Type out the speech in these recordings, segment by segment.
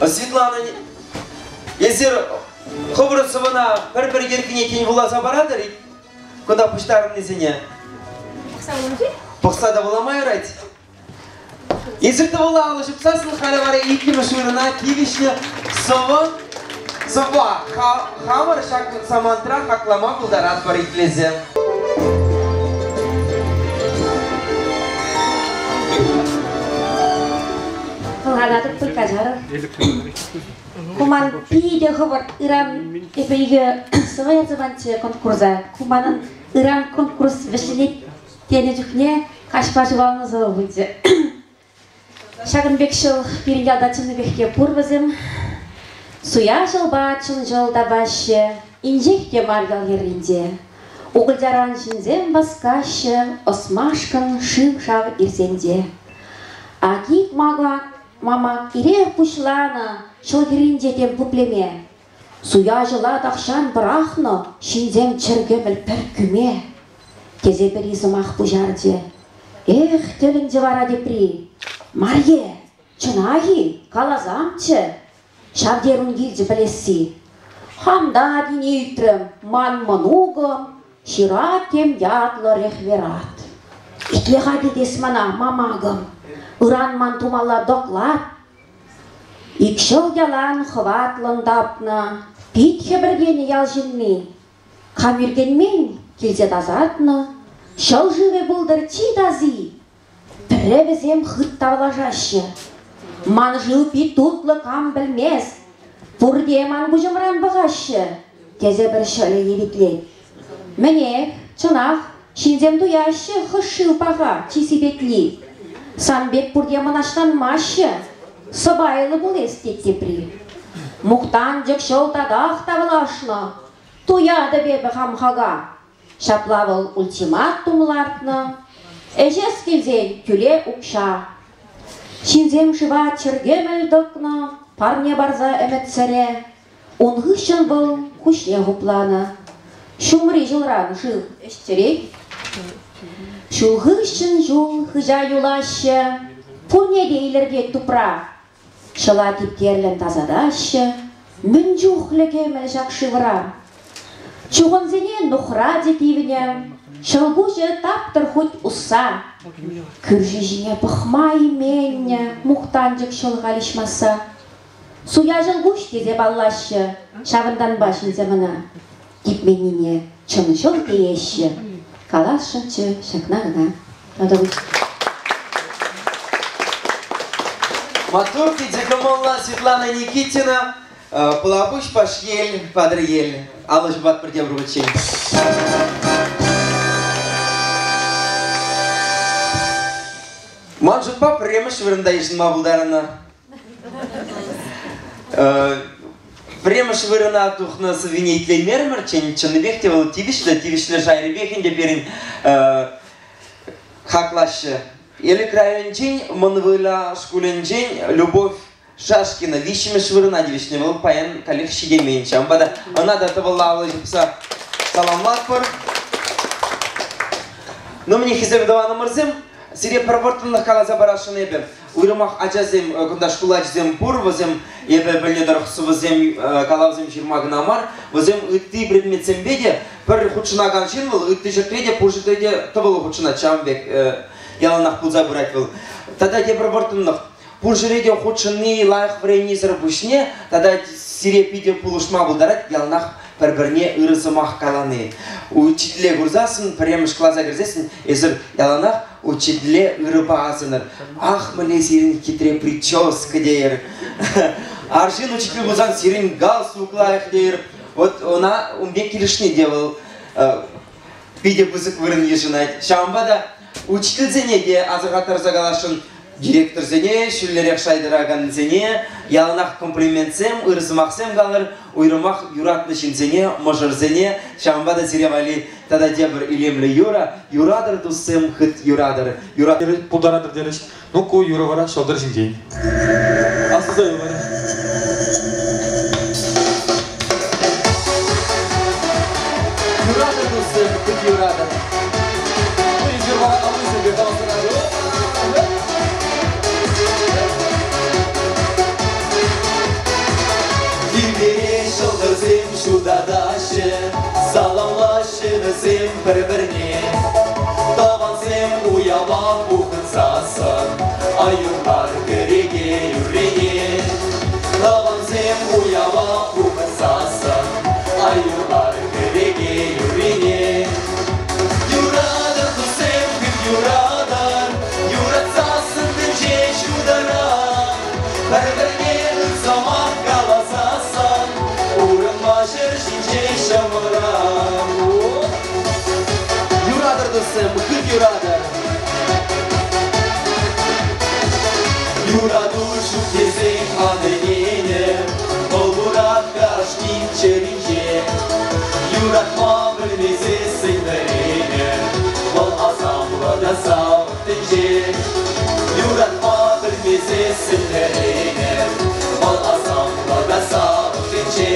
Светлана, эсир хӑвӑр сӑвӑна пӗр-пӗр йӗркине тин вуласа паратӑр-и? Кунта пуҫтарӑннисене. Пӑхса вулама Пӑхса та вулама юрать. Эсир тӑвӑлла алӑ ҫупсассӑн халӗ вара иккӗмӗш вырӑна тивӗҫнӗ сӑвӑ сӑвва хамӑр ҫак самантра хаклама пултаратпӑр итлесе. Пӑлханатӑп пуль каҫарӑр. Ку ман питӗ хӑвӑрт ыран эпӗ икӗ сӑвӑ ярса панччӗ конкурса. Ку манӑн ыран конкурс вӗҫленет тенӗ чухне каҫпа ҫуралнӑ сӑвӑ пулчӗ. Ҫакӑн пек ҫӑл пирӗн ялта чӑннипех те пур вӗсем. Суя ҫӑлпа чӑн ҫӑл тапаҫҫӗ, инҫех те мар ял хӗрринче. Укӑлчаран ҫынсем васкаҫҫӗ, ӑсмашкӑн шыв-шав ирсен те. Акик мамак ирех пуҫланӑ ҫӑл хӗрринче тем пуплеме. Суя ҫӑла тахҫан пӑрахнӑ ҫынсем чӗркемӗл пӗр кӳме, тесе пӗри сӑмах пуҫарчӗ. Эх, тӗлӗнчӗ вара тепри. Марье, чӑнах-и, каласамччӗ. Ҫав терун килчӗ пӗлесси. Хам та тин илтрӗм, ман мӑнукӑм ҫырать тем ятлӑ рехверат. Итле-ха тет эс мана, мамакӑм, ыран ман тумалла доклад. Ик ҫӑл ялан хӑватлӑн тапнӑ, пит хӗпӗртенӗ ял ҫынни. Кам ӳркенмен, килсе тасатнӑ, ҫӑл шывӗ пултӑр чи таси. Пӗрре вӗсем хыт тавлашаҫҫӗ. Ман шыв пит тутлӑ кам пӗлмест, пурте ман куҫӑмран пӑхаҫҫӗ, тесе пӗр ҫӑлӗ евитлет. Мӗнех, чӑнах, ҫынсем туяҫҫӗ хӑш шыв паха, чи сипетли. Сан пек пурте мӑнаҫланмаҫҫӗ, сӑпайлӑ пул эс, тет тепри. Мухтанчӑк ҫӑл татах тавлашнӑ, туятӑп эпӗ хам хака. Ҫапла вӑл ультиматум лартнӑ, ӗҫес килсен тӳле укҫа. Ҫынсем шыва чӗркемӗл тӑкнӑ, парне парса ӗмӗтсӗре. Ун хыҫҫӑн вӑл куҫне хупланӑ. Ҫумри ҫулран шыв ӗҫтерет. Ҫул хыҫҫӑн ҫул хыҫа юлаҫҫӗ, пурне те илӗртет тупра. Ҫӑла типтерлӗн тасатаҫҫӗ, мӗн чухлӗ кӗмӗл ҫак шывра. Чухӑнсене нухрачӗ тивнӗ, ҫӑлкуҫӗ таптӑр хуть усса. Кӳрши ҫине пӑхма именнӗ мухтанчӑк ҫӑл халь иҫмасса. Суя ҫӑлкуҫ тесе паллаҫҫӗ, ҫавӑнтанпа ҫынсем ӑна типменнине чӑн ҫӑл тееҫҫӗ. Каласшӑнччӗ ҫакна кӑна. Маттур питӗ кӑмӑллӑ Светлана Никитина, Пӑлапуҫ Пашьел, Патӑрьел. Алӑ ҫупатпӑр тепӗр хутчен. Ман шутпа пӗрремӗш вырӑнта йышӑнма пултарнӑ. Пӗрремӗш вырӑна тухнӑ сӑввине итлеймерӗмӗр, чӑннипех те вӑл тивӗҫлӗ, тивӗҫлӗ шайрипех ӗнтӗ пирӗн хаклаҫҫӗ. Элӗк районӗнчен Мӑн Выльӑ шкулӗнчен Любовь Шашкина виҫҫӗмӗш вырӑна тивӗҫнӗ. Вӑл паян каллех ҫитеймен. Ҫавӑнпа та ӑна та тӑвӑлла алӑ ҫупса саламлатпӑр. Ну, мӗне хисеплӗ тӑванӑмӑрсем, сире пӗр вӑрттӑнлӑх каласа парасшӑн эпӗ. Уйрӑмах ачасем, кунта шкул ачисем пур, вӗсем эпӗ пӗлнӗ тӑрӑх сӑвӑсем, калавсем ҫырма кӑна мар, вӗсем ытти предметсемпе те пӗр хутшӑнакан ҫын вӑл ытти ҫӗртре те пур ҫӗртре те тӑвӑллӑ хутшӑнать, ҫавӑн пек яланах пулса пырать вӑл. Тата тепӗр вӑрттӑнлӑх. Пур ҫӗре те хутшӑнни лайӑх вӗреннисӗр пуҫне тата сире питӗ пулӑшма пултарать яланах пӗр-пӗрне ырӑ сӑмах калани. Учителе курсассӑн, пӗрремӗш класа кӗрсессӗн эсир яланах учителе ырӑпа асӑнӑр. Ах, мӗнле сирӗн хитре прическа тейӗр. Арҫын учитель пулсан сирӗн галстук лайӑх тейӗр. Вот ӑна ун пек килӗшни те вӑл питӗ пысӑк вырӑн йышӑнать. Ҫавӑнпа та учительсене те асӑрхаттарса каласшӑн, директорсене, ҫӳллӗрех шай тӑракансене яланах комплиментсем, ыр сӑмахсем калӑр, уйрӑмах юратнӑ ҫынсене, мӑшӑрсене. Ҫавӑнпа та сире валли тата тепӗр илемлӗ юрӑ «Юратӑр, туссем, хыт юратӑр». Пултаратӑр терӗҫ. Ну, ку юрӑ вара ҫӑлтӑр ҫинчен. Астуса юлар. Юратӑр, туссем, хыт юратӑр. Ну, эсир вара аллисемпе каласа. Пӗр-пӗрне. Тӑвансем уява пухӑнсассӑн, ай юрлар кӗреке юррине. Тӑвансем уява пухӑнсассӑн, ай юрлар кӗреке юррине. Юратӑр, туссем, хыт юратӑр, юратсассӑн тӗнче ҫутӑрах. Пӗр-пӗрне ыр сӑмах каласассӑн, пурӑнма ҫӗр ҫинче ҫӑмӑлрах. Юратӑр, туссем, хыт юратӑр. Юрату ҫук тесен ан ӗненӗр, вӑл пурах кашнин чӗринче. Юратма пӗлмесессӗн вӗренӗр, вӑл асамлӑ та савӑк тӗнче. Юратма пӗлмесессӗн вӗренӗр, вӑл асамлӑ та савӑк тӗнче.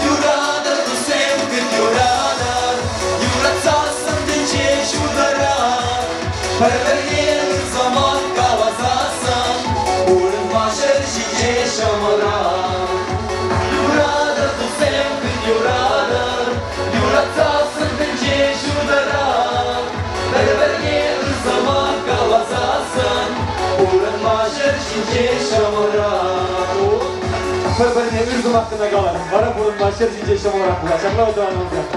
Юратӑр, туссем, хыт юратӑр, юратсассӑн тӗнче ҫутӑрах. Пӗр-пӗрне ыр сӑмах каласассӑн, пурӑнма ҫӗр ҫинче ҫӑмӑлрах. Юратӑр, туссем, хыт юратӑр, юратсассӑн тӗнче ҫутӑрах. Пӗр-пӗрне ыр сӑмах каласассӑн, пурӑнма ҫӗр ҫинче ҫӑмӑлрах. Пӗр-пӗрне ыр сӑмах кӑна калар, вара пурӑнма ҫӗр ҫинче ҫӑмӑлрах пулать. Ҫапла тӑванӑмсем.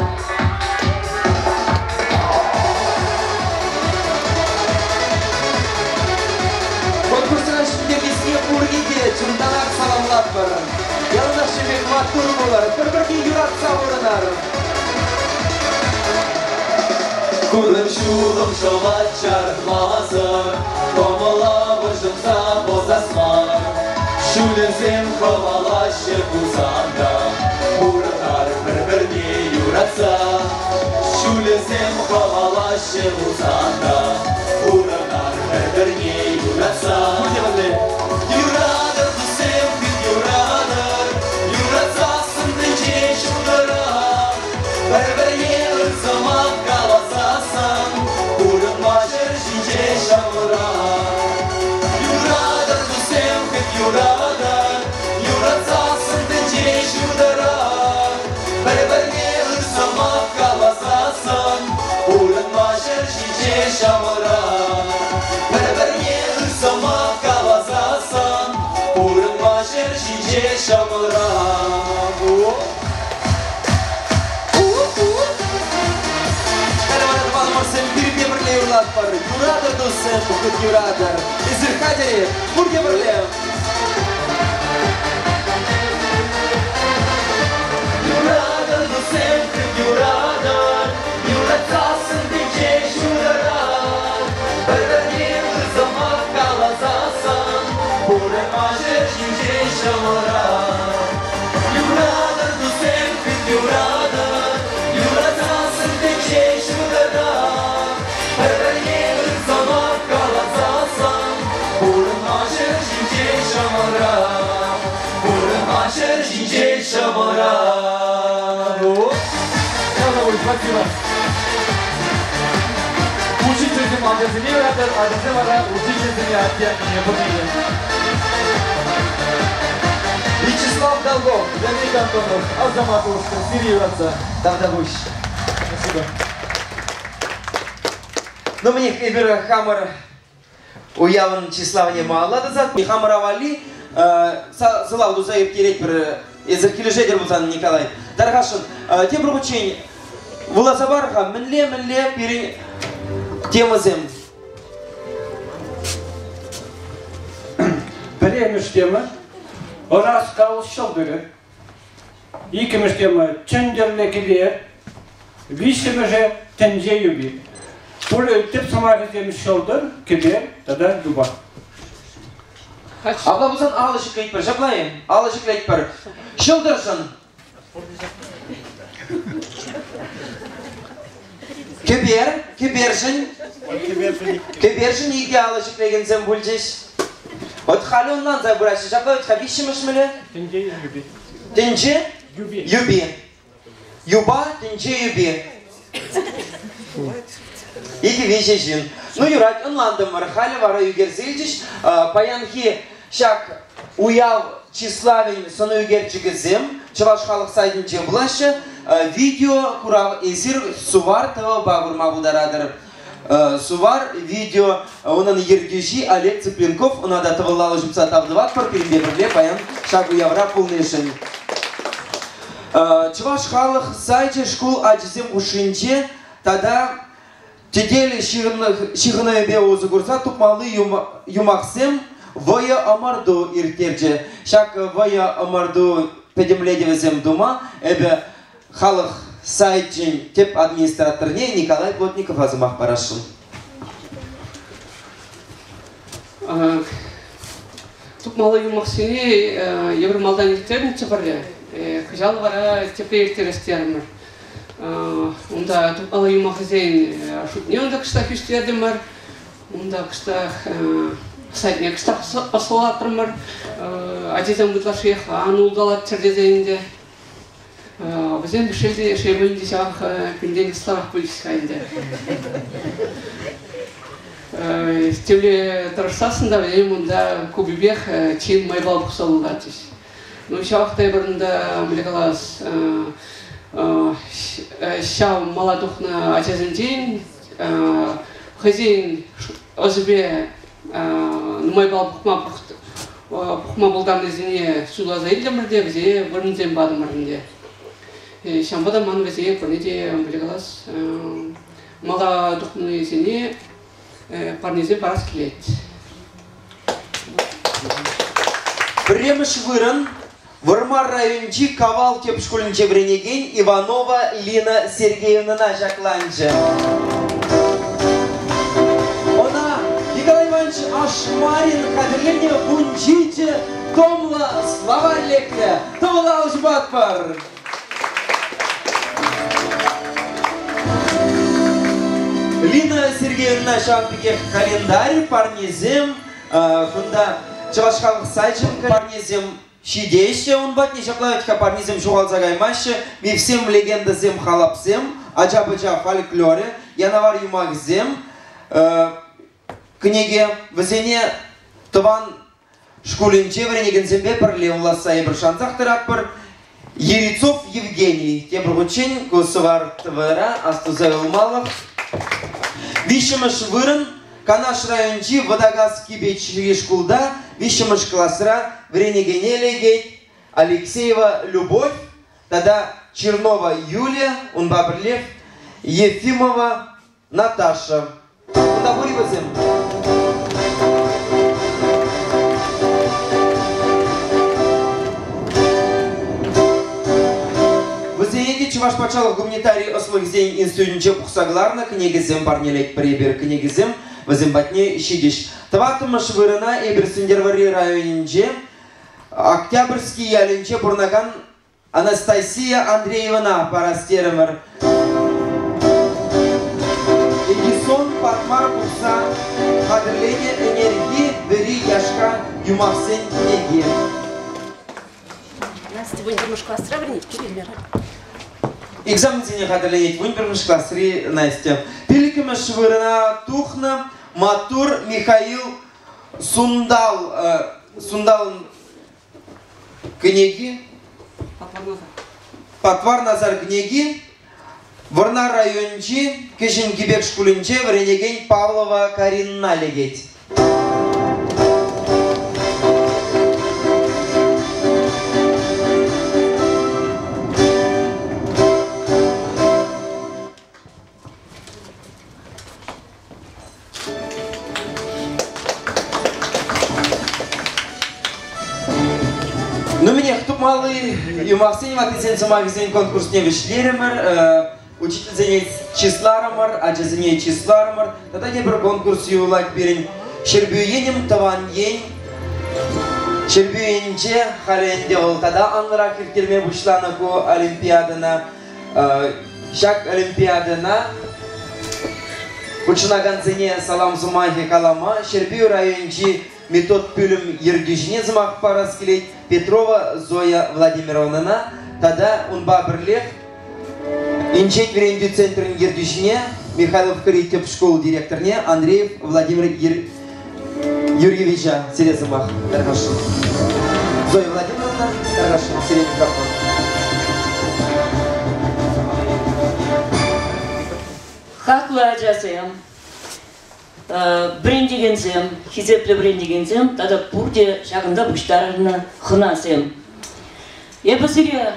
Конкурсра ҫӗнтернисене пурне те чунтанах саламлатпӑр. Яланах ҫемьех маттур пулӑр, пӗр-пӗрне юратса пурӑнар. Курӑн ҫулӑм шӑвать чарӑнмасӑр, кӑмӑла вӑрҫӑнса пӑсас мар. Ҫулӗсем хӑвалаҫҫӗ пулсан та, пурӑнар пӗр-пӗрне юратса. Ҫулӗсем хӑвалаҫҫӗ пулсан та, пурӑнар пӗр-пӗрне юратса. Юратӑр, туссем, хыт юратӑр, юратсассӑн тӗнче ҫутӑрах. Пӗр-пӗрне ыр сӑмах каласассӑн, пурӑнма ҫӗр ҫинче ҫӑмӑлрах. Юратӑр, туссем, хыт юратӑр, юратсассӑн тӗнче ҫутӑрах. Пӗр-пӗрне ыр сӑмах каласассӑн, пурӑнма ҫӗр ҫинче ҫӑмӑлрах. Пӗр-пӗрне ыр сӑмах каласассӑн, пурӑнма ҫӗр ҫинче ҫӑмӑлрах. Халӗ вара тӑванӑмӑрсем пирӗнпе пӗрле юрлатпӑр. Юратӑр, туссем, хыт юратӑр. Эсир хатӗр-и? Пурте пӗрле. Юратӑр, туссем, хыт юратӑр, юратсассӑн тӗнче ҫутӑрах. Пӗр-пӗрне ыр сӑмах каласассӑн, пурӑнма ҫӗр ҫинче ҫӑмӑлрах. Юратӑр, туссем, хыт юратӑр, юратсассӑн тӗнче ҫутӑрах. Пӗр-пӗрне ыр сӑмах каласассӑн, пурӑнма ҫӗр ҫинче ҫӑмӑлрах. Пурӑнма ҫӗр ҫинче ҫӑмӑлрах. Спасибо. Учительсем ачасене юратар, ачасем вара учительсене атте-аннене пурне. Вячеслав Долгов, Леонид Антонов, Азамат Ушкӑн, сире юратса. Тавтапуҫ. Спасибо. Ну, мӗнех, эпир хамӑр уявӑн чыславне малалла тӑсатпӑр. Хамӑра валли сӑлав туса ирттеретпӗр. Эсир килӗшетӗр пулсан, Николай. Тархасшӑн, тепӗр хутчен вуласа пар-ха, мӗнле-мӗнле пирӗн темӑсем? Пӗрремӗш тема ӑраскал ҫӑлтӑрӗ. Иккӗмӗш тема чӗнтӗрлӗ кӗпер. Виҫҫӗмӗшӗ тӗнче юпи. Пур тӗп сӑмахӗсем ҫӑлтӑр, кӗпер тата юпа. Апла пулсан алӑ ҫӗклетпӗр, ҫапла-и? Алӑ ҫӗклетпӗр. Ҫӑлтӑршӑн. Кӗпер, кӗпершӗн. Кӗпершӗн икӗ алӑ ҫӗклекенсем пулчӗҫ. Вот халӗ ӑнланса пыраҫҫӗ. Ҫапла вӗт-ха виҫҫӗмӗш мӗле? Тӗнче юпи. Тӗнче? Юпи. Юпи. Юпа, тӗнче юпи. Икӗ-виҫӗ ҫын. Ну, юрать, ӑнлантӑмӑр. Халӗ вара ӳкерсе илчӗҫ. Паянхи ҫак уяв чыславӗн сӑнӳкерчӗкӗсем Чӑваш халӑх сайтӗнче пулаҫҫӗ. Видео курав эсир Сувар ТВпа курма пултаратӑр. Сувар видео унӑн ертӳҫи Олег Цыпленков ӑна та тӑвӑллалӑ ҫупса тав тӑватпӑр пирӗнпе пӗрле паян ҫак уявра пулнишӗн. Чӑваш халӑх сайчӗ шкул ачисем хушшинче тата тетел ҫыхӑнӑвӗпе усӑ курса тупмалли юмахсем вӑйӑ ӑмӑрту ирттерчӗ. Ҫак вӑйӑ ӑмӑрту пӗтӗмлетӗвӗсем тума эпӗ халӑх сайчӗн тӗп администраторне Николай Плотникова сӑмах парасшӑн. Тупмалли юмахсене эпир малтан ирттернӗччӗ пӗрре. Кӑҫал вара тепре ирттерес терӗмӗр. Унта тупмалли юмахӗсен шутне унта кӑштах ӳстертӗмӗр. Унта кӑштах сайтне кӑштах ӑслӑлатрӑмӑр. Ачасем ытлашшиех ан улталаччӑр тесе ӗнтӗ. Вӗсем шел те шел те ҫавах пиртен ӑсларах пулчӗҫ-ха ӗнтӗ. Темле тӑрӑшсассӑн та вӗсем унта купипех чи майпа пухса тултарчӗҫ. Ну, ҫавах та эпир унта, мӗнле калас, ҫав мала тухнӑ ачасенчен хӑйсен ӑсӗпе нумай балл пухма пухма пултарнисене суйласа илтӗмӗр те вӗсене вырӑнсем патӑмӑр ӗнтӗ. Ҫавӑнпа та ман вӗсене пурне те, мӗнле калас, мала тухнисене парнесем парас килет. Пӗрремӗш вырӑн Вӑрмар районӗнчи Кавал тӗп шкулӗнче вӗренекен Иванова Лина Сергеевнӑна ҫакланчӗ. Ӑна Николай Иванович Ашмарин хатӗрленӗ 17 томлӑ словарь лекрӗ. Тӑвӑла ҫупатпӑр! Лина Сергеевна ҫавӑн пекех календарь парнисем, кунта Чӑваш халӑх сайчӗн парнисем ҫитеҫҫӗ ун патне. Ҫапла вӗт-ха парнисем ҫухалса каймаҫҫӗ. Мифсем, легендӑсем, халапсем, ача-пӑча фольклорӗ, янавар юмахӗсем, кӗнеке. Вӗсене тӑван шкулӗнче вӗренекенсемпе пӗрле вуласса эпир шансах тӑратпӑр. Ерицов Евгений тепӗр хутчен ку Сӑвар ТВра астуса юлмалӑх. Виҫҫӗмӗш вырӑн Канаш районӗнчи Вӑтакас Кипечри шкулта виҫҫӗмӗш класра вӗренекене лекет Алексеева Любовь тата Чернова Юлия, унпа пӗрлех Ефимова Наташа. Кунта пур-и вӗсем? Вӗсене те Чӑваш патшалӑх гуманитари ӑслӑхӗсен институтӗнче пухса кӑларнӑ кӗнекесем парнелетпӗр эпир. Кӗнекесем вӗсем патне ҫитӗҫ. Тӑваттӑмӗш вырӑна эпир Сӗнтӗрвӑрри районӗнче Октябрьски ялӗнче пурӑнакан Анастасия Андреевӑна парас терӗмӗр. Эдисон патмар пухса хатӗрленӗ ӗнерхи вӗри яшка юмахсен кӗнеки. Настя вунпӗрмӗш класра вӗренет, килмерӗ. Экзаменсене хатӗрленет вунпӗрмӗш класри Настя. Пиллӗкмӗш вырӑна тухнӑ маттур Михаил Сундал, Сундалӑн кӗнеки Патвар Назар кӗнеки Вӑрнар районӗнчи Кӗҫӗн Кипек шкулӗнче вӗренекен Павлова Каринӑна лекет. Ну, мӗнех, тупмалли юмахсен ваттисен сӑмахӗсен конкурсне вӗҫлерӗмӗр. Учительсене чысларӑмӑр, ачасене чысларӑмӑр. Тата тепӗр конкурс юлать пирӗн. Ҫӗрпӳ енӗм тӑван ен. Ҫӗрпӳ енче халӗ ӗнтӗ вӑл тата анлӑрах ирттерме пуҫланӑ ку олимпиадӑна. Ҫак олимпиадӑна хутшӑнакансене салам сӑмахӗ калама Ҫӗрпӳ районӗнчи метод пӳлӗм ертӳҫине сӑмах парас килет Петрова Зоя Владимировнӑна тата унпа пӗрлех инҫет вӗрентӳ центрӗн ертӳҫине Михайловкӑри тӗп шкул директорне Андреев Владимир Юрьевича сире сӑмах тархасшӑн. Зоя Владимировна, тархасшӑн, сире микрофон. Хаклӑ ачасем, вӗрентекенсем, хисеплӗ вӗрентекенсем тата пурте ҫакӑнта пуҫтарӑннӑ хӑнасем. Эпӗ сире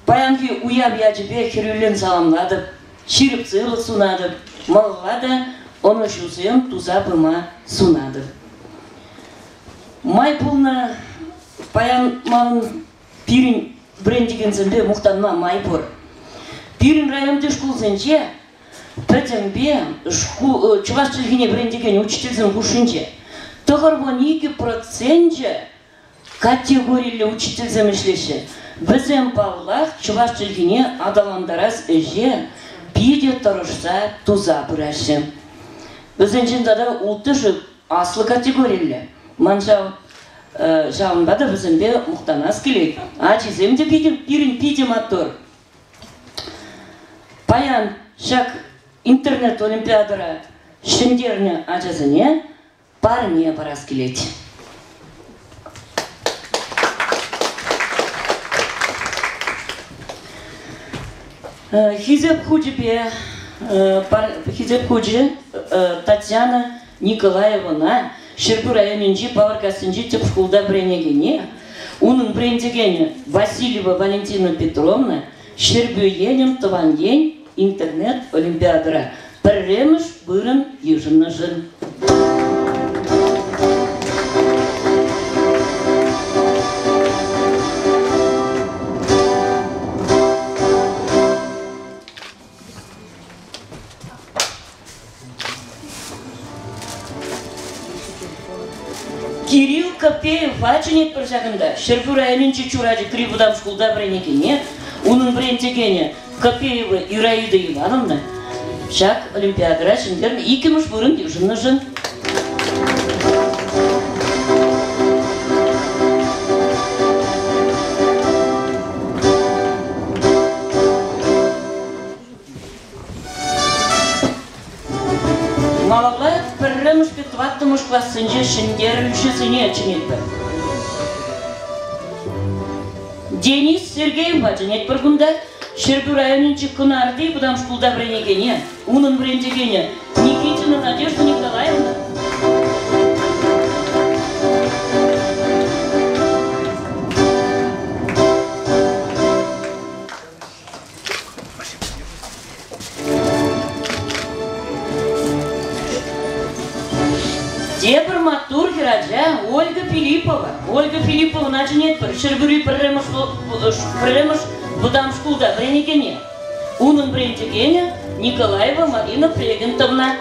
паянхи уяв ячӗпе хӗрӳллӗн саламлатӑп, ҫирӗп сывлӑх сунатӑп, малалла та ӑнӑҫусем туса пыма сунатӑп. Май пулнӑ паян манӑн пирӗн вӗрентекенсемпе мухтанма май пур. Пирӗн районти шкулсенче пӗтӗмпе шкул, чӑваш чӗлхине вӗрентекен учительсем хушшинче 92 проценчӗ категориллӗ учительсем ӗҫлеҫҫӗ. Вӗсем, паллах, чӑваш чӗлхине аталантарас ӗҫе питӗ тӑрӑшса туса пыраҫҫӗ. Вӗсенчен тата улттӑшӗ аслӑ категориллӗ. Ман ҫав ҫавӑнпа та вӗсемпе мухтанас килет. Ачисем те питӗ, пирӗн питӗ маттур. Паян ҫак интернет-олимпиадӑра ҫӗнтернӗ ачасене парне парас килет. Хисеп хучӗпе Хисеп хучӗ Татьяна Николаевӑна Ҫӗрпӳ районӗнчи Паваркассинчи тӗп шкулта вӗренекене, унӑн вӗрентекенӗ Васильева Валентина Петровна Ҫӗрпӳ енӗн Тӑван ен интернет-олимпиадӑра пӗрремӗш вырӑн йышӑннӑшӑн. Кирилл Копеева чӗнетпӗр ҫакӑнта. Ҫӗрпӳ районӗнчи Чурачӑкри вӑтам шкулта вӗренекене, унӑн вӗрентекенӗ Копеева Ираида Ивановна ҫак олимпиадӑра ҫӗнтернӗ иккӗмӗш вырӑн йышӑннӑшӑн. Малалла пӗрремӗшпе тӑваттӑмӗш классенче ҫӗнтерӳҫӗсене чӗнетпӗр. Денис Сергеева чӗнетпӗр кунта. Ҫӗрпӳ районӗнчи Кӑнарти вӑтам шкулта вӗренекене, унӑн вӗрентекенӗ Никитина Надежда Николаевна. Тепӗр маттур хӗрача Ольга Филиппова. Ольга Филипповӑна чӗнетпӗр Ҫӗрпӳри пӗрремӗш пӗрремӗш вӑтам шкулта вӗренекене. Унӑн вӗрентекенӗ Николаева Марина Флегентовна.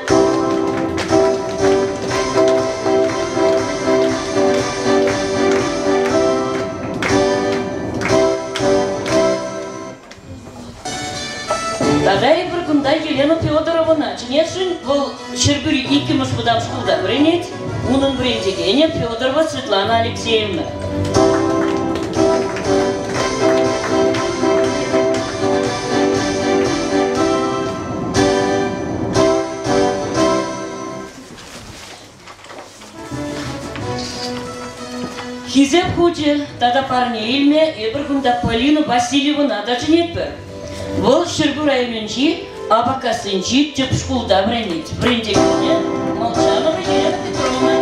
Тата эпир кунта Елена Федоровӑна чӗнесшӗн. Вӑл Ҫӗрпӳри иккӗмӗш вӑтам шкулта вӗренет. Унӑн вӗрентекенӗ Федорова Светлана Алексеевна. Хисеп хучӗ тата парне илме эпир кунта Полина Васильевӑна та чӗнетпӗр. Вӑл Ҫӗрпӳ районӗнчи Апакассинчи тӗп шкулта вӗренет. Вӗрентекенӗ Молчанова Елена Петровна.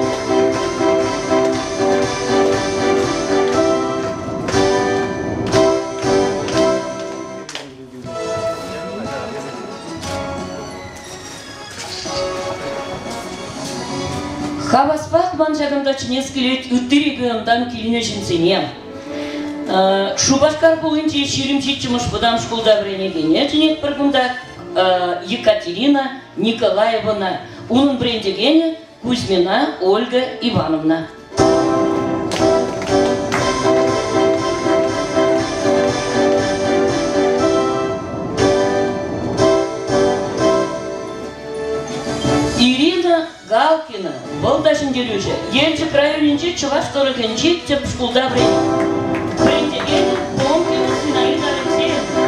Хаваспах ман ҫакӑнта чӗнес килет ытти регионтан килнӗ ҫынсене. Шупашкар хулинчи 27-мӗш вӑтам шкулта вӗренекене чӗнетпӗр кунта Екатерина Николаевӑна. Унӑн вӗрентекенӗ Кузьмина Ольга Ивановна. Ирина Галкина, вӑл та ҫӗнтерӳҫӗ, Елчӗк районӗнчи чӑваш тӑрӑхӗнчи тӗп шкулта вӗрентекен Тонкина Зинаида Алексеевна.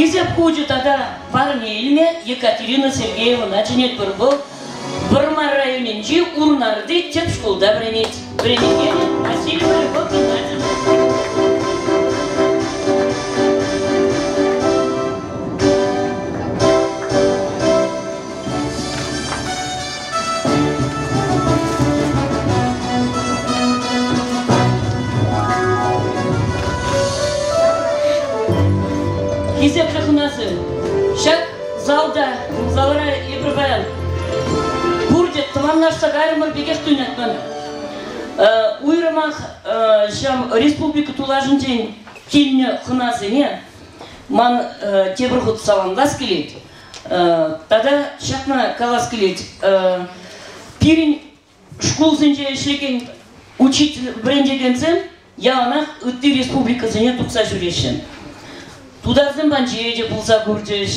Хисеп хучӗ тата парне илме Екатерина Сергеевӑна чӗнетпӗр. Вӑл Вӑрмар районӗнчи Урнарти тӗп шкулта вӗренет. Вӗренекенӗ Васильева Любовь Геннадьевна. Хисеплӗ хӑнасем, ҫак залта, залра эпир паян пурте тӑванлашса кайрӑмӑр пекех туйӑнать мана. Уйрӑмах ҫав республика тулашӗнчен килнӗ хӑнасене ман тепӗр хут саламлас килет. Тата ҫакна калас килет. Пирӗн шкулсенче ӗҫлекен учитель вӗрентекенсем яланах ытти республикӑсене тухса ҫӳреҫҫӗ. Тутарсем панче те пулса курчӗҫ,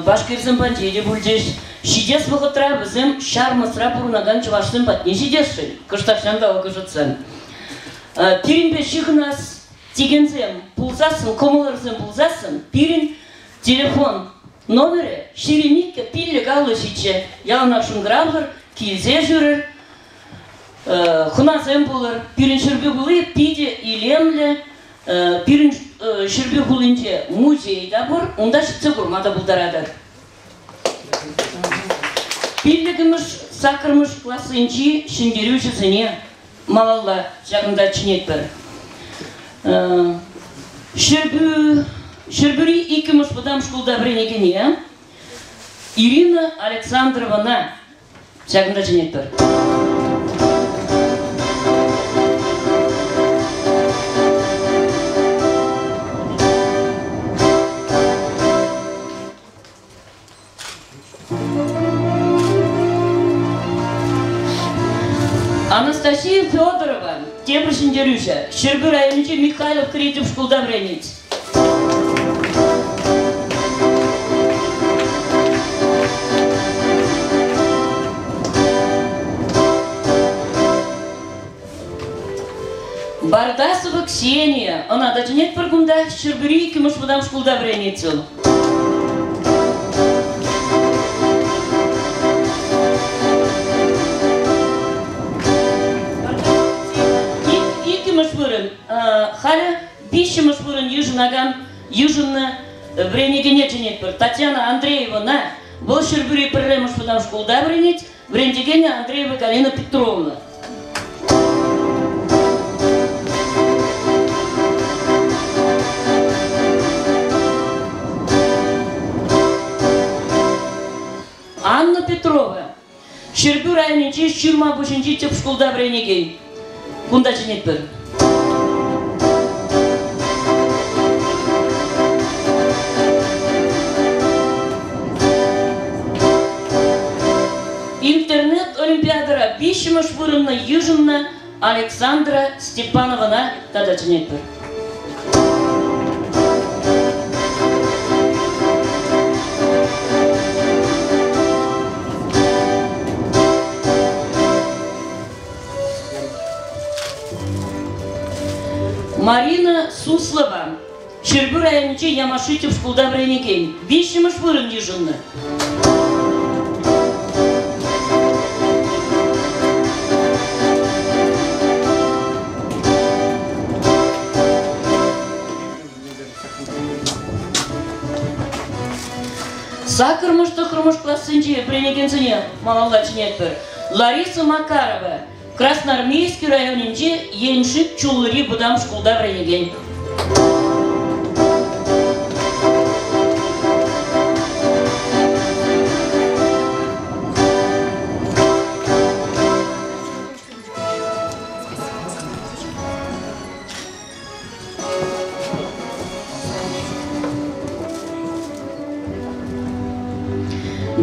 башкирсем панче те пулчӗҫ. Ҫитес вӑхӑтра вӗсем Ҫармӑсра пурӑнакан чӑвашсем патне ҫитесшӗн, кӑштах ҫанталӑк ӑшӑтсан. Пирӗнпе ҫыхӑнас текенсем пулсассӑн, кӑмӑлӑрсем пулсассӑн, пирӗн телефон номерӗ 22 5 57. Яланах шӑнкӑравлӑр, килсе ҫӳрӗр, хӑнасем пулӑр. Пирӗн Ҫӗрпӳ хули питӗ илемлӗ. Пирӗн Ҫӗрпӳ хулинче музей та пур, унта ҫитсе курма та пултаратӑр. Пиллӗкмӗш, саккӑрмӗш классенчи ҫӗнтерӳҫӗсене малалла ҫакӑнта чӗнетпӗр. Ҫӗрпӳ, Ҫӗрпӳри иккӗмӗш вӑтам шкулта вӗренекене Ирина Александровӑна ҫакӑнта чӗнетпӗр. Анастасия Федорова, тепӗр ҫӗнтерӳҫӗ, Ҫӗрпӳ районӗнчи Михайловкӑри тӗп шкулта вӗренет. Бардасова Ксения, ӑна та чӗнетпӗр кунта, Ҫӗрпӳри иккӗмӗш вӑтам шкулта вӗренет вӑл. Иккӗмӗш вырӑн. Халӗ виҫҫӗмӗш вырӑн йышӑнакан йышӑннӑ вӗренекене чӗнетпӗр. Татьяна Андреевӑна. Вӑл Ҫӗрпӳри пӗрремӗш вӑтам шкулта вӗренет. Вӗрентекенӗ Андреева Галина Петровна. Анна Петрова, Ҫӗрпӳ районӗнчи Ҫырмапуҫӗнчи тӗп шкулта вӗренекен. Кунта чӗнетпӗр. Интернет олимпиадӑра виҫҫӗмӗш вырӑнна йышӑннӑ Александра Степановӑна тата чӗнетпӗр. Марина Суслова, Ҫӗрпӳ районӗнчи Ямаши тӗп шкулта вӗренекен, виҫҫӗмӗш вырӑн йышӑннӑ. Саккӑрмӗш, тӑххӑрмӗш классенче вӗренекенсене малалла чӗнетпӗр. Лариса Макарова, Красноармейски районӗнчи Еншик Чуллӑри вӑтам шкулта вӗренекен.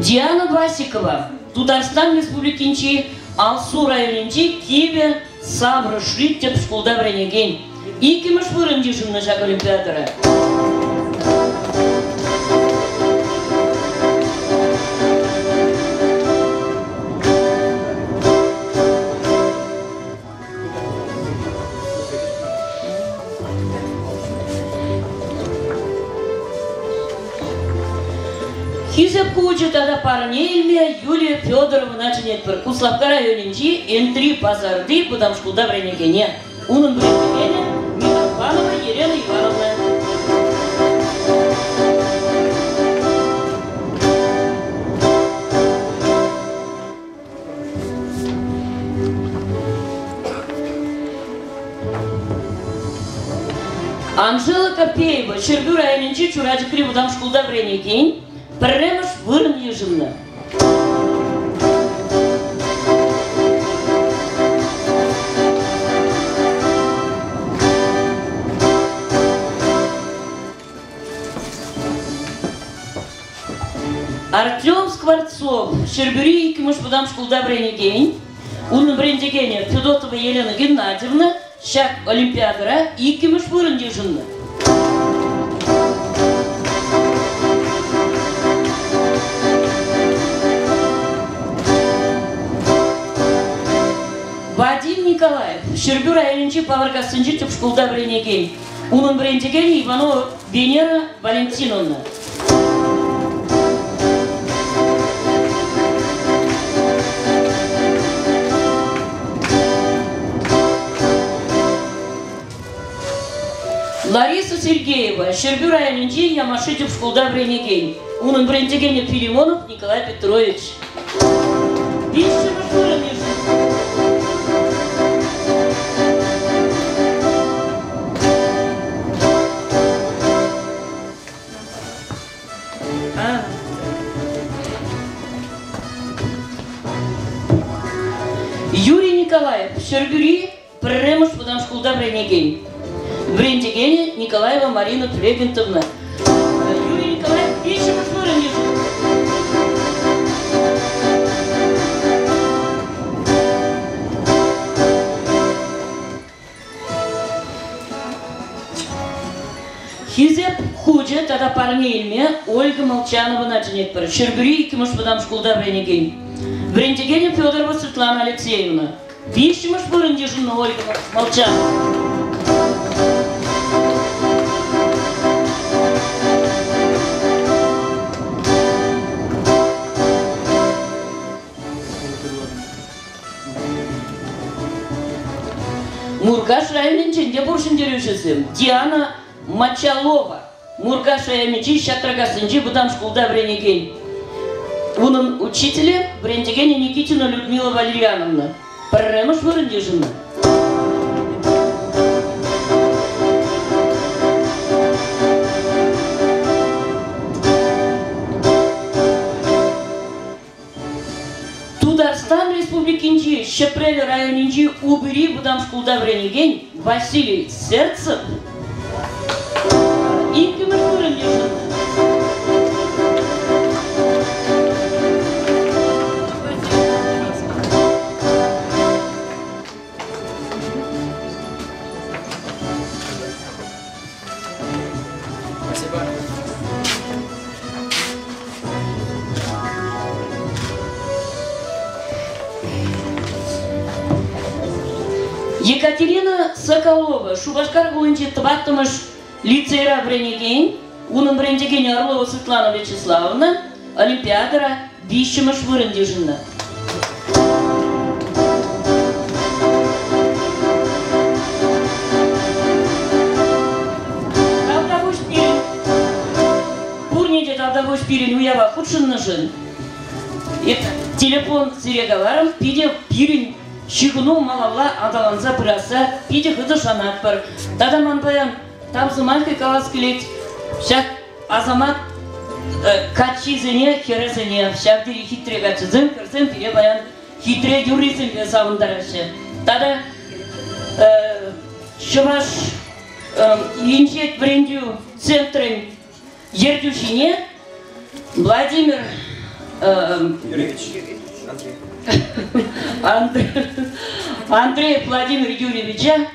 Диана Васикова, Тутарстан Республикинчи Алсу районӗнчи Кивӗ Саврӑшри тӗп шкулта вӗренекен. Иккӗмӗш вырӑн йышӑннӑ ҫак олимпиадӑра. Хисеп хучӗ тата парне илме Юлия Федоровӑна чӗнетпӗр. Куславкка районӗнчи Энтри Пасарти вӑтам шкулта вӗренекене. Унӑн вӗрентекенӗ Митрофанова Елена Ивановна. Анжела Копеева Ҫӗрпӳ районӗнчи Чурачӑкри вӑтам шкулта вӗренекен пӗрремӗш вырӑн йышӑннӑ. Артем Скворцов, Ҫӗрпӳри иккӗмӗш вӑтам шкулта вӗренекен, унӑн вӗрентекенӗ Федотова Елена Геннадьевна ҫак олимпиадӑра иккӗмӗш вырӑн йышӑннӑ. Вадим Николаев, Ҫӗрпӳ районӗнчи Паваркассинчи тӗп шкулта вӗренекен, унӑн вӗрентекенӗ Иванова Венера Валентиновна. Лариса Сергеева, Ҫӗрпӳ районӗнчи Ямаши тӗп шкулта вӗренекен. Унӑн вӗрентекенӗ Филимонов Николай Петрович. Виҫҫӗмӗш вырӑн йышӑннӑ. Юрий Николаев, Ҫӗрпӳри пӗрремӗш вӑтам шкулта вӗренекен. Вӗрентекенӗ Николаева Марина Флегентовна. Юрий Николаев виҫҫӗмӗш вырӑн йышӑннӑ. Хисеп хучӗ тата парне илме Ольга Молчановӑна чӗнетпӗр. Ҫӗрпӳри иккӗмӗш вӑтам шкулта вӗренекен. Вӗрентекенӗ Федорова Светлана Алексеевна. Виҫҫӗмӗш вырӑн йышӑннӑ Ольга Молчанова. Муркаш районӗнчен те пур ҫӗнтерӳҫӗсем. Диана Мочалова, Муркаш районӗнчи Ҫатракассинчи вӑтам шкулта вӗренекен. Унӑн учителӗ, вӗрентекенӗ Никитина Людмила Валерьяновна. Пӗрремӗш вырӑн йышӑннӑ. Тутарстан Республикинчи Ҫӗпрел районӗнчи Упири вӑтам шкулта вӗренекен Василий Сердцев иккӗмӗш вырӑн йышӑннӑ. Спасибо. Екатерина Соколова, Шупашкар хулинчи тӑваттӑмӗш лицейра вӗренекен, унӑн вӗрентекенӗ Орлова Светлана Вячеславовна Олимпиадӑра виҫҫӗмӗш вырӑн йышӑннӑ. Тавтапуҫ пирӗн пурне те тавтапуҫ пирӗн уява хутшӑннӑшӑн. Телефон сире каларӑм, питӗ пирӗн ҫыхӑну малалла аталанса пырасса питӗ хытӑ шанатпӑр. Тата ман паян тав сӑмахӗ калас килет. Ҫак Асамат каччисене, хӗрӗсене, ҫав тери хитре каччӑсем, хӗрсем пире паян хитре юррисемпе савӑнтараҫҫӗ. Тата Чӑваш инҫет вӗрентӳ центрӗн ертӳҫине Владимир Юрьевич Андреев Владимир Юрьевича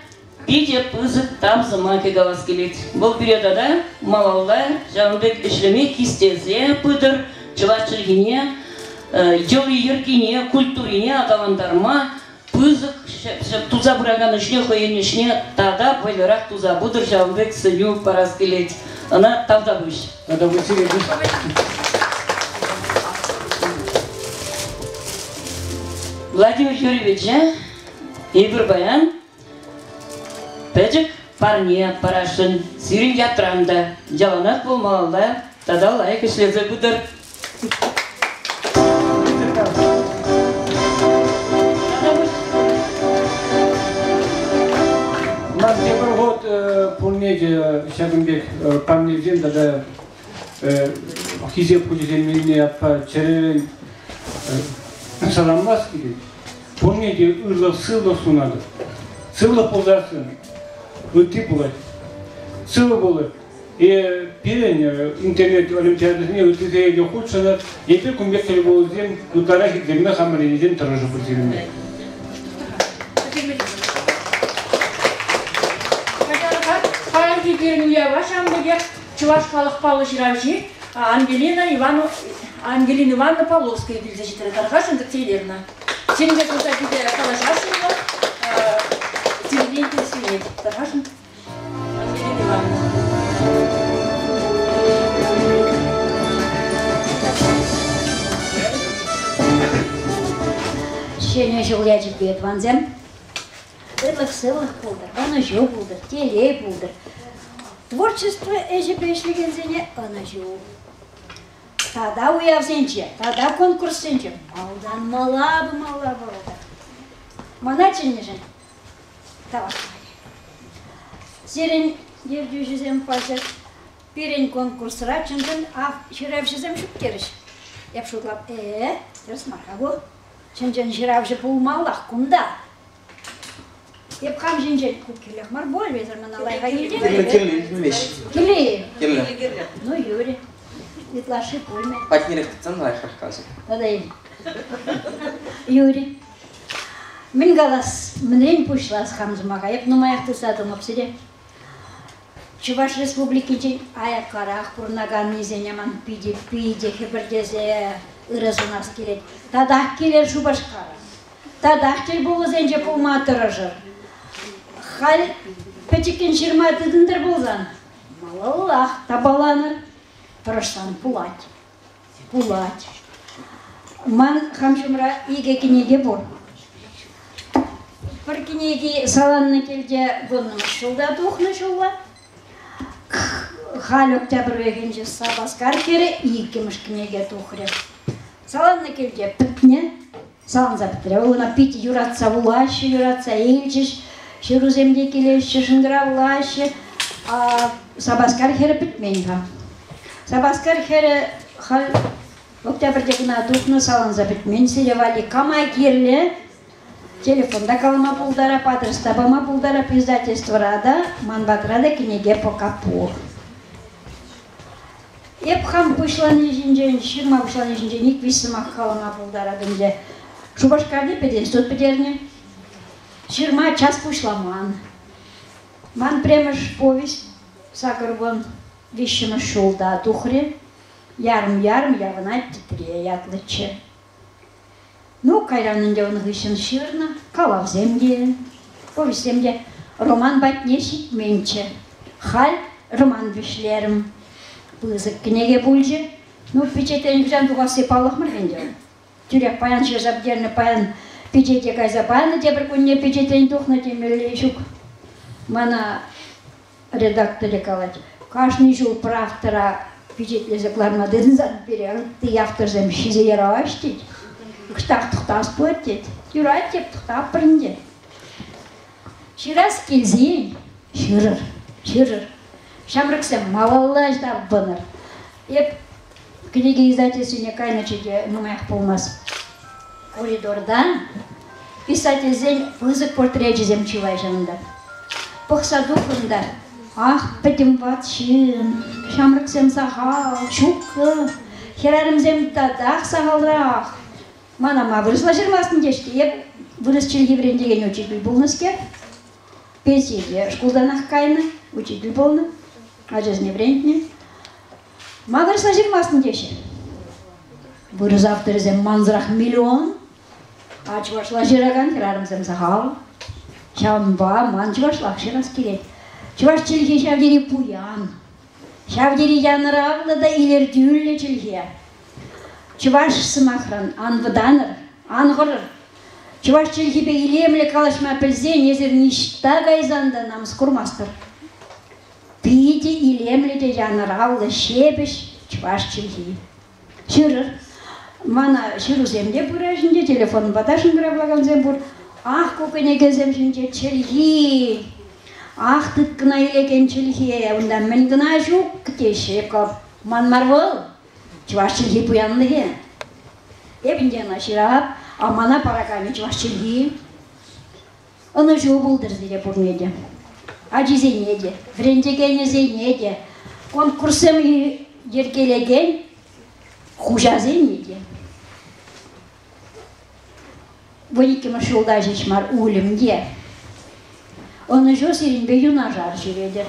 Питӗ пысӑк тав сӑмахӗ калас килет. Вӑл пире тата малалла ҫавӑн пек ӗҫлеме хистесе пытӑр, чӑваш чӗлхине, йӑли-йӗркине, культурине аталантарма пысӑк туса пыракан ӗҫне, хӑйӗн ӗҫне тата вӑйлӑрах туса пытӑр, ҫавӑн пек сӗнӳ парас килет. Ӑна тавтапуҫ. Тата Василий. Владимир Юрьевича эпир паян пӗчӗк парне парасшӑн. Сирӗн ятран та яланах пулмалла тата лайӑх ӗҫлесе пытӑр. Ман тепӗр хут пурне те ҫакӑн пек парнесем тата хисеп хучӗсем илнӗ ятпа чӗререн саламлас килет. Пурне те ырлӑх-сывлӑх сунатӑп. Сывлӑх пулсассӑн ытти пулать. Сывӑ пулӑр. Пирӗн интернет олимпиадӑсене ыттисене те хутшӑнӑр. Эпир кун пек тӗлпулусем ытларах ирттерме хамӑр енчен тӑрӑшӑпӑр сирӗнпе. Паянхи пирӗн уява ҫавӑн пекех Чӑваш халӑх паллӑ ҫыравҫи Ангелина Ивановна Ангелина Ивановна Павловская килсе ҫитрӗ. Тархасшӑн кӗтсе илер ӑна. Сирӗнпе курса килсе калаҫасшӑн вӑл. Сирӗнтен интересленет. Тархасшӑн. Ангелина Ивановна. Ҫӗнӗ ҫул ячӗпе, тӑвансем! Ырлӑх-сывлӑх пултӑр, ӑнӑҫу пултӑр, телей пултӑр. Творчество ӗҫӗпе ӗҫлекенсене ӑнӑҫу. Тата уявсенче, тата конкурссенче малтан мала пымалла пултӑр. Мана чӗннӗшӗн тавах. Сирӗн ертӳҫӗсем пачах пирӗн конкурсра чӑн-чӑн ҫыравҫӑсем ҫук терӗҫ. Эп шутлап, тӗрӗс мар-ха ку. Чӑн-чӑн ҫыравҫӑ пулмаллах кунта. Эп хам ҫинчен ку кирлех мар пуль, эсӗр мана лайӑха илтӗн. Кирлӗ, кирлӗ, илтмест. Кирлӗ-и? Кирлӗ. Ну, юрӗ. Ытлашши пулмӗ. Патнерех тытсан лайӑхрах калаҫать. Тата Юрӗ. Мӗн калас, мӗнрен пуҫлас хам сӑмаха? Эп нумаях тытса тӑмӑп сире. Чӑваш Республикинчен аяккарах пурӑнаканнисене ман питӗ-питӗ хӗпӗртесе ырӑ сунас килет. Татах килӗр Шупашкара. Татах тӗлпулусенче пулма тӑрӑшӑр. Халь пӗчӗккӗн ҫырма тытӑнтӑр пулсан малаллах тапаланӑр. Тӑрӑшсан пулать. Пулать. Ман хам ҫумра икӗ кӗнеке пур. Пӗр кӗнеки саланнӑ килте вуннӑмӗш ҫулта тухнӑ ҫулла. Халь октябрь уйӑхӗнче Сапаскар хӗрӗ иккӗмӗш кӗнеке тухрӗ. Саланнӑ килте пӗтнӗ, саланса пӗтрӗ. Ӑна пит юратса вулаҫҫӗ, юратса илчӗҫ. Ҫырусем те килеҫҫӗ, шӑнкӑравлаҫҫӗ. Сапаскар хӗрӗ пӗтмен-ха. Сапаскар хӗрӗ халь октябрьте кӑна тухнӑ, саланса пӗтмен. Сире валли кама кирлӗ телефон та калама пултарап, адрес та пама пултарап, издательствӑра та, ман патра та кӗнеке пока пур. Эп хам пуҫлани ҫинчен, ҫырма пуҫлани ҫинчен ик-виҫ сӑмах калама пултарап ӗнтӗ. Шупашкарти пединститут пӗтернӗ. Ҫырма час пуҫламан. Ман пӗрремӗш повесть сакӑрвун виҫҫӗмӗш ҫулта тухрӗ. Ярӑм-ярӑм явӑнать тӗтре ятлӑччӗ. Ну, кайран ӗнтӗ ун хыҫҫӑн ҫырнӑ калавсем те, повеҫсем те роман патне ҫитменччӗ. Халь роман вӗҫлерӗм. Пысӑк кӗнеке пулчӗ. Ну, пичетрен хӑҫан тухасси паллах мар ӗнтӗ. Тӳрех паян ҫырса пӗтернӗ, паян пичете кайса панӑ, тепӗр кунне пичетрен тухнӑ темелле ҫук. Мана редакторӗ калать, кашни ҫул пӗр автора пичетлесе кӑларма тытӑнсан пире ытти авторсем ҫисе яраҫ тет. Кӑштах тӑхтас пулать тет. Юрать теп, тӑхтатпӑр ӗнтӗ. Ҫырас килсен ҫырӑр, ҫырӑр. Ҫамрӑксем малалла тапӑнӑр. Эп кӗнеке издательствине кайнӑччӗ те нумаях пулмасть. Коридорта писательсен пысӑк портречӗсем чылай ҫавӑнта. Пӑхса тухрӑм та, ах, пӗтӗм ват ҫын, ҫамрӑксем сахал, ҫуккӑ, хӗрарӑмсем татах сахалрах. Мана ма вырӑсла ҫырмастӑн теҫ-ҫке, эп вырӑс чӗлхи вӗрентекен учитель пулнӑскер. Пенсие шкултанах кайнӑ, учитель пулнӑ, ачасене вӗрентнӗ. Ма вырӑсла ҫырмастӑн теҫҫӗ. Вырӑс авторӗсем мансӑрах миллион, а чӑвашла ҫыракан хӗрарӑмсем сахал. Ҫавӑнпа ман чӑвашлах ҫырас килет. Чӑваш чӗлхи ҫав тери пуян, ҫав тери янӑравлӑ та илӗртӳллӗ чӗлхе. Чӑваш сӑмахран ан вӑтанӑр, ан хӑрӑр. Чӑваш чӗлхипе илемлӗ калаҫма пӗлсен эсир ниҫта кайсан та намӑс курмастӑр. Питӗ илемлӗ те янӑравлӑ ҫепӗҫ чӑваш чӗлхи. Ҫырӑр. Мана ҫырусем те пыраҫ ӗнтӗ, телефонпа та шӑнкӑравлакансем пур. Ах, ку кӗнекесем ҫинче чӗлхи! Ах, тыткӑна илекен чӗлхе! Унта мӗн кӑна ҫук теҫҫӗ. Ман мар вӑл. Чӑваш чӗлхи пуянлӑхӗ. Эп ӗнтӗ ӑна ҫырап, а мана параканӗ чӑваш чӗлхи. Ӑнӑҫу пултӑр сире пурне те. Ачисене те, вӗрентекенӗсене те, конкурссем йӗркелекен хуҫасене те. Вун иккӗмӗш ҫулта ҫеҫ мар, улӗм те. Ӑнӑҫу сирӗнпе юнашар ҫӳретӗр.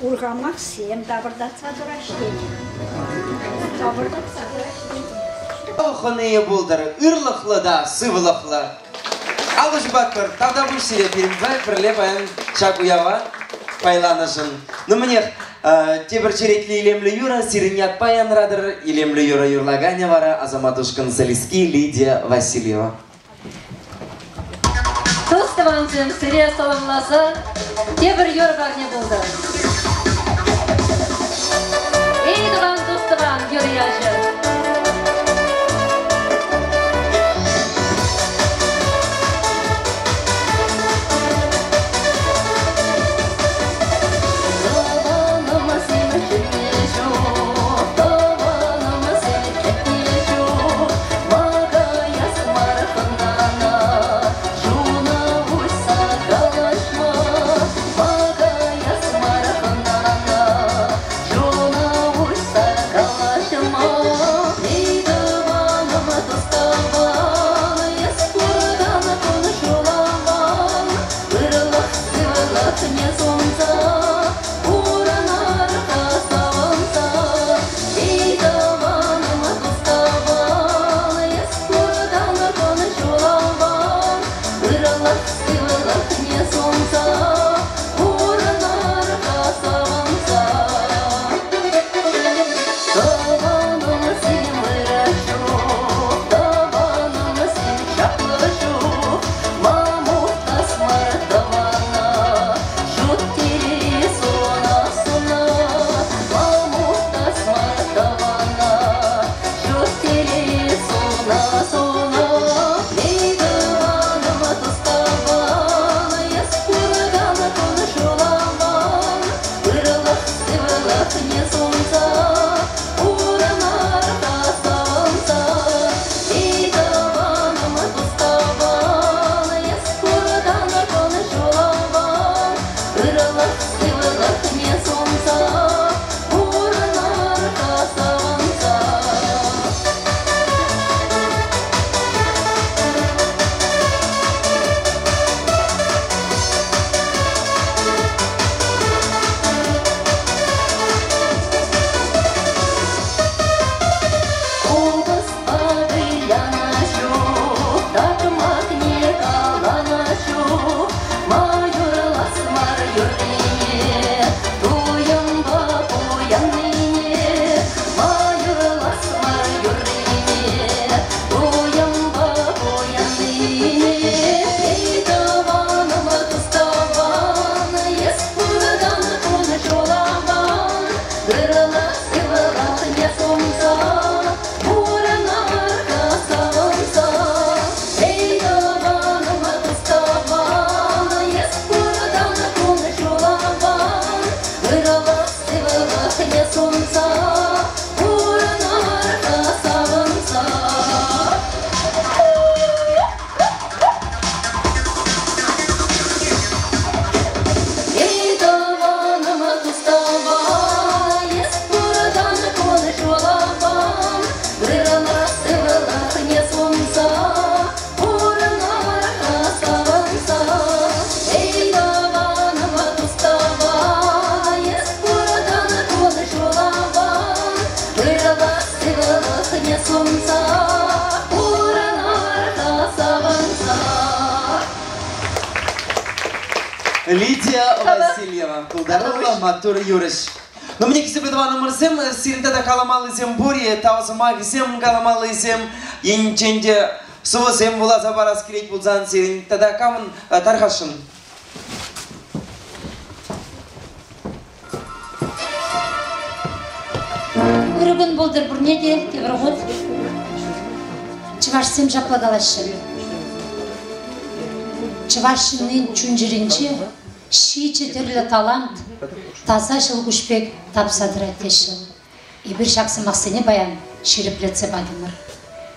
Урхамахсем тапӑртатса тӑраҫ тет. Тапӑртатса тӑраҫ тет. Хӑнийӗ пултӑр, ырлӑхлӑ та сывлӑхлӑ. Алӑ ҫупатпӑр, тавтапуҫ сире пирӗнпе пӗрле паян ҫак уява пайланӑшӑн. Ну мӗнех, тепӗр черетлӗ илемлӗ юрӑ сирӗн ятпа янратӑр. Илемлӗ юрӑ юрлаканӗ вара Асамат ушкӑн солистки Лидия Васильева. Тус-тӑвансем сире саламласа тепӗр юр парне пултӑр. Эй, тӑван тус-тӑван, юр ячӗ. Тӑванӑмсем кӗтнӗ чух, тӑванӑмсем кӗтнӗ чух, Макаяс мар хӑнана, чуна уҫса калаҫма, Макаяс мар. Васильева, пултаруллӑ маттур юрӑҫ. Ну, мне хисеплӗ тӑванӑмӑрсем, сирӗн тата каламаллисем пур-и, тав сӑмахӗсем каламаллисем, енчен те сӑвӑсем вуласа парас килет пулсан сирӗн тата камӑн тархасшӑн? Ырӑ кун пултӑр пурне те, тепӗр хут. Чӑвашсем ҫапла калаҫҫӗ. Чӑваш ҫыннин чун-чӗринче ҫичӗ тӗрлӗ талант таса ҫӑлкуҫ пек тапса тӑрать теҫҫӗ. Эпир ҫак сӑмахсене паян ҫирӗплетсе патӑмӑр.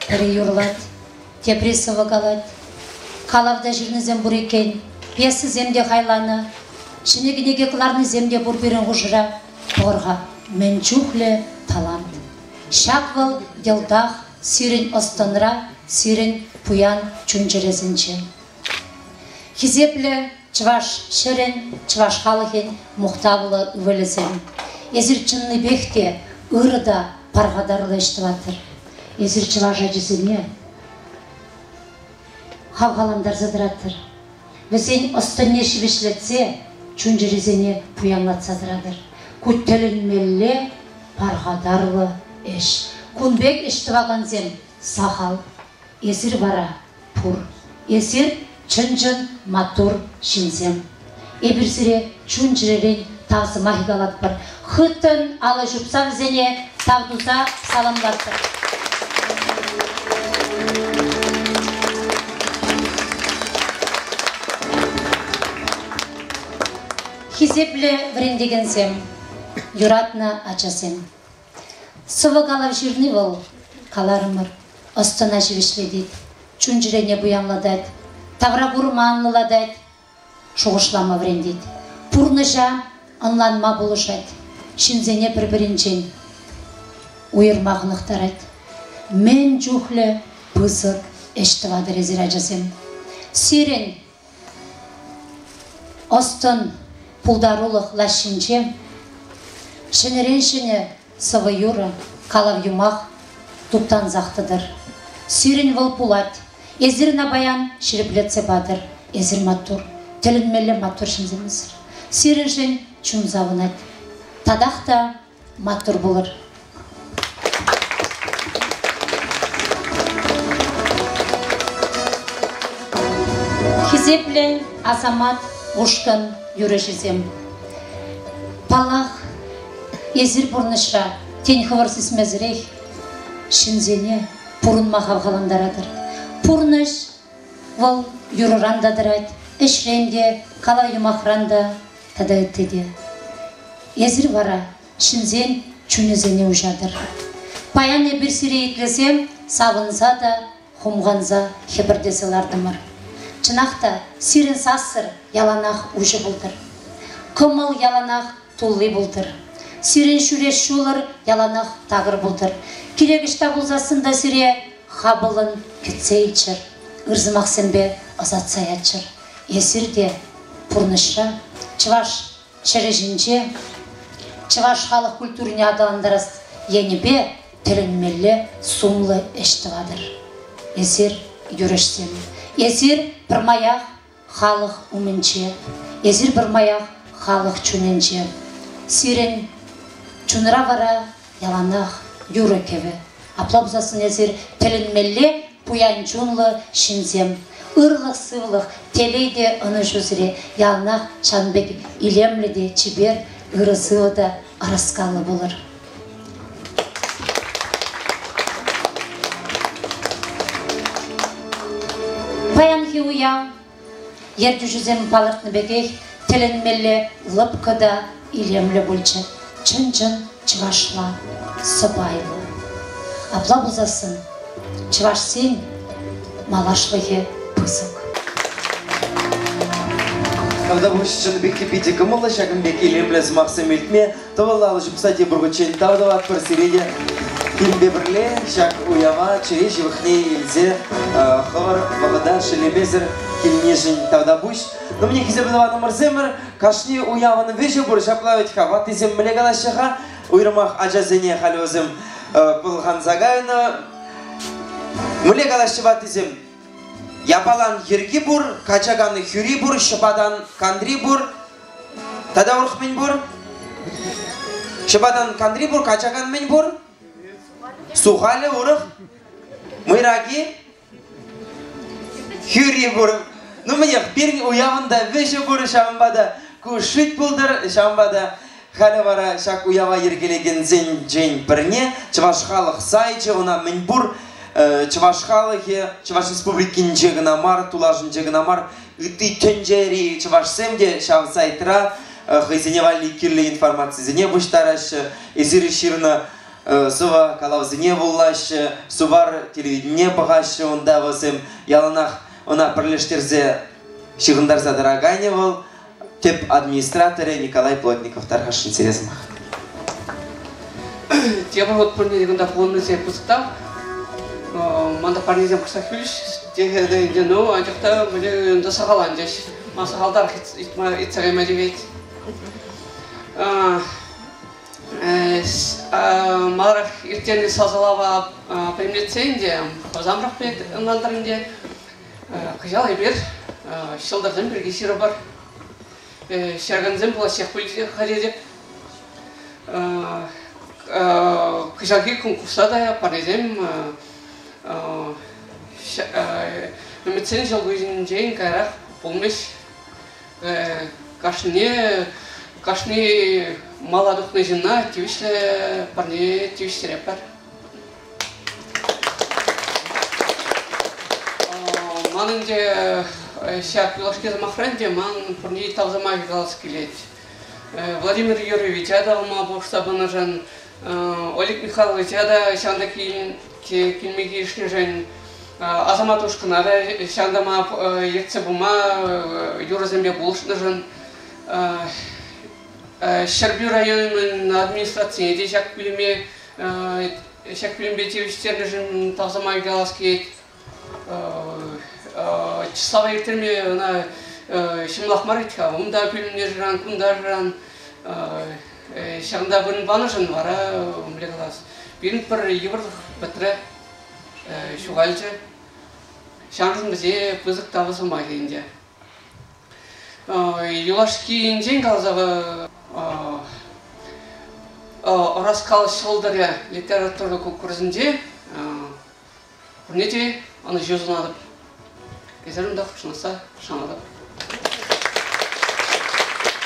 Пӗри юрлать, тепри сӑвӑ калать. Калав та ҫырнисем пур иккен, пьесӑсем те хайланӑ, ҫӗнӗ кӗнеке кӑларнисем те пур пирӗн хушӑра. Пӑр-ха, мӗн чухлӗ талант! Ҫак вӑл йӑлтах сирӗн ӑс-тӑнра, сирӗн пуян чун-чӗресенче. Хисеплӗ чӑваш ҫӗрӗн, чӑваш халӑхӗн мухтавлӑ ывӑлӗсем! Эсир чӑннипех те ырӑ та пархатарлӑ ӗҫ тӑватӑр. Эсир чӑваш ачисене хавхалантарса тӑратӑр. Вӗсен ӑс-тӑнне ҫивӗчлетсе, чун-чӗрисене пуянлатса тӑратӑр. Ку тӗлӗнмелле пархатарлӑ ӗҫ. Кун пек ӗҫ тӑвакансем сахал. Эсир вара пур. Эсир чӑн-чӑн маттур ҫынсем. Эпир сире чун-чӗререн тав сӑмахӗ калатпӑр. Хыттӑн алӑ ҫупса вӗсене тав туса саламлатпӑр. Хисеплӗ вӗрентекенсем, юратнӑ ачасем! Сӑвӑ-калав ҫырни вӑл, каларӑмӑр, ӑс-тӑна ҫивӗчлетет, чун-чӗрене пуянлатать, тавракурӑма анлӑлатать, шухӑшлама вӗрентет, пурнӑҫа ӑнланма пулӑшать, ҫынсене пӗр-пӗринчен уйӑрма хӑнӑхтарать. Мӗн чухлӗ пысӑк ӗҫ тӑватӑр эсир, ачасем. Сирӗн Ӑс-тӑн пултарулӑх лаҫҫинче ҫӗнӗрен ҫӗнӗ сӑвӑ-юрӑ, калав-юмах туптансах тӑтӑр. Сирӗн вӑл пулать. Эсир ӑна паян ҫирӗплетсе патӑр. Эсир маттур, тӗлӗнмелле маттур ҫынсем эсир. Сирӗншӗн чун савӑнать. Татах та маттур пулӑр. Хисеплӗ Асамат ушкӑн юрӑҫисем. Паллах, эсир пурнӑҫра, тен, хӑвӑр сисмесӗрех ҫынсене пурӑнма хавхалантаратӑр. Пурнӑҫ вӑл юрӑран та тӑрать, ӗҫрен те, калав-юмахран та тата ытти те. Эсир вара ҫынсен чунӗсене уҫатӑр. Паян эпир сире итлесе савӑнса та хумханса хӗпӗртесе лартӑмӑр. Чӑнах та, сирӗн сассӑр яланах уҫӑ пултӑр. Кӑмӑл яланах тулли пултӑр. Сирӗн ҫӳрес ҫулӑр яланах такӑр пултӑр. Кирек ӑҫта пулсассӑн та сире хапӑллӑн кӗтсе илччӗр, ыр сӑмахсемпе ӑсатса яччӑр. Эсир те пурнӑҫра чӑваш ҫӗрӗ ҫинче чӑваш халӑх культурине аталантарас енӗпе тӗлӗнмелле сумлӑ ӗҫ тӑватӑр. Эсир юрӑҫсем. Эсир пӗрмаях халӑх умӗнче. Эсир пӗрмаях халӑх чунӗнче. Сирӗн чунра вара яланах юрӑ-кӗвӗ. Апла пулсассӑн эсир тӗлӗнмелле пуян чунлӑ ҫынсем. Ырлӑх-сывлӑх, телей те ӑнӑҫу сире яланах ҫавӑн пек илемлӗ те чипер, ырӑ-сывӑ та ӑраскаллӑ пулӑр. Паянхи уяв ертӳҫӗсем палӑртнӑ пекех тӗлӗнмелле лӑпкӑ та илемлӗ пулчӗ. Чӑн-чӑн чӑвашла сӑпайлӑ. Апла пулсассӑн чӑвашсен малашлӑхӗ пысӑк. Тавтапуҫ чӑннипех те питӗ кӑмӑллӑ ҫакӑн пек илемлӗ сӑмахсем илтме. Тӑвӑллӑ алӑ ҫупса тепӗр хутчен тав тӑватпӑр сире те. Пирӗнпе пӗрле ҫак уява чӗре ҫывӑхне илсе хӑвӑр вӑхӑта шеллемесӗр килнишӗн тавтапуҫ. Ну, мне хисеплӗ тӑванӑмӑрсемӗр, кашни уявӑн вӗҫӗ пур, ҫапла вӗт-ха, ваттисем мӗнле калаҫҫӗ-ха? Уйрӑмах ачасене халь вӗсем пӑлханса кайнӑ. Мӗнле калаҫҫӗ ваттисем? Япалан йӗрки пур, качакан хӳри пур, ҫӑпатан кантри пур. Тата урӑх мӗн пур? Ҫӑпатан кантри пур, качакан мӗн пур? Сухалӗ урӑх. Мӑйраки? Хӳри пур. Ну мӗнех, пирӗн уявӑн та вӗҫӗ пур, ҫавӑнпа та ку шӳт пултӑр, ҫавӑнпа та халӗ вара ҫак уява йӗркелекенсенчен пӗрне Чӑваш халӑх сайчӗ, ӑна мӗнпур чӑваш халӑхӗ Чӑваш Республикинче кӑна мар, тулашӗнче кӑна мар, ытти тӗнчери чӑвашсем те ҫав сайтра хӑйсене валли кирлӗ информацисене пуҫтараҫҫӗ. Эсир ҫырнӑ сӑвӑ калавсене вулаҫҫӗ, Сувар телевиденине пӑхаҫҫӗ унта вӗсем яланах ӑна пӗрлештерсе ҫыхӑнтарса тӑраканӗ вӑл тӗп администраторӗ Николай Плотников тархасшӑн сире сӑмах. Тепӗр хут пурне кунта пухӑннисем пысӑк тав. Ман та парнесем кӑштах юлӗҫ ӗнтӗ, ну, анчах та мӗне унта сахалланчӗҫ. Ман сахалтарах ыйтса кайма тивет. Маларах ирттернӗ сасӑлава пӗтӗмлетсен те, хӑвсамрах пек ӑнлантӑр ӗнтӗ. Кӑҫал эпир ҫӑлтӑрсем пирки ҫырӑпӑр. Ҫыракансем пулаҫҫех пуль тетӗп. Кӑҫалхи конкурса та парнесем ӗмӗтсен ҫӑлкуҫӗнчен каярах пулмӗҫ. Кашнине, кашни мала тухнӑ ҫынна тивӗҫлӗ парне тивӗҫтеретпӗр. Ман ӗнтӗ ҫак юлашки сӑмахран те ман пурне тав сӑмахӗ калас килет. Владимир Юрьевича та ума пулӑшса пынӑшӑн, Олег Михайловича та ҫавӑнта килме килӗшнӗшӗн, Асамат ушкӑна та ҫавӑнта мана ертсе пыма юрӑсемпе пулӑшнӑшӑн, Ҫӗрпӳ районӗн администрацине те ҫак пӳлӗме ҫак пӳлӗмпе тивӗҫтернӗшӗн тав сӑмахӗ калас килет. Чыслава ирттерме ӑна ҫӑмӑлах мар вӗт-ха. Унта пӳлӗмне шыран, кунта шыран. Ҫакӑнта вырӑн панӑшӑн вара, мӗнле калас, пирӗн пӗр йывӑрлӑх пӗтрӗ, ҫухалчӗ. Ҫавӑншӑн вӗсене пысӑк тав сӑмахӗ ӗнтӗ. Юлашкинчен каласа Ӑраскал ҫӑлтӑрӗ литература конкурсӗнче пурне те ӑнӑҫу сунатӑп. Эсир унта хутшӑнасса шанатӑп.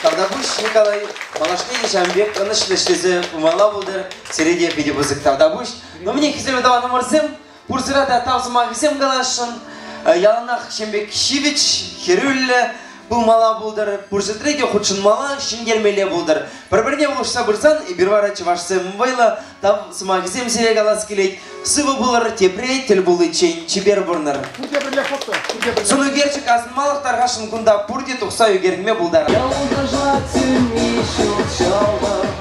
Тавтапуҫ, Николай. Малашне те ҫавӑн пек ӑнӑҫлӑ ӗҫлесе пымалла пултӑр. Сире те питӗ пысӑк тавтапуҫ. Ну, мне хисеплӗ тӑванӑмӑрсем, Пурсӑра та тав сӑмахӗсем каласшӑн. Яланах ҫын пек ҫивӗч, хӗрӳллӗ пулмалла пултӑр, пур ҫӗртре те хутшӑнмалла, ҫӗнтермелле пултӑр. Пӗр-пӗрне пулӑшса пырсан эпир вара чӑвашсем вӑйлӑ, тав сӑмахӗсем сире калас килет. Сывӑ пулӑр, тепре тӗл пуличчен чипер пурӑнӑр. Сӑн ӳкерчӗк асӑнмалӑх тархасшӑн кунта пурте тухса ӳкерӗнме пултарать. Ялтӑшать сӳнми ҫут ҫӑлтӑр.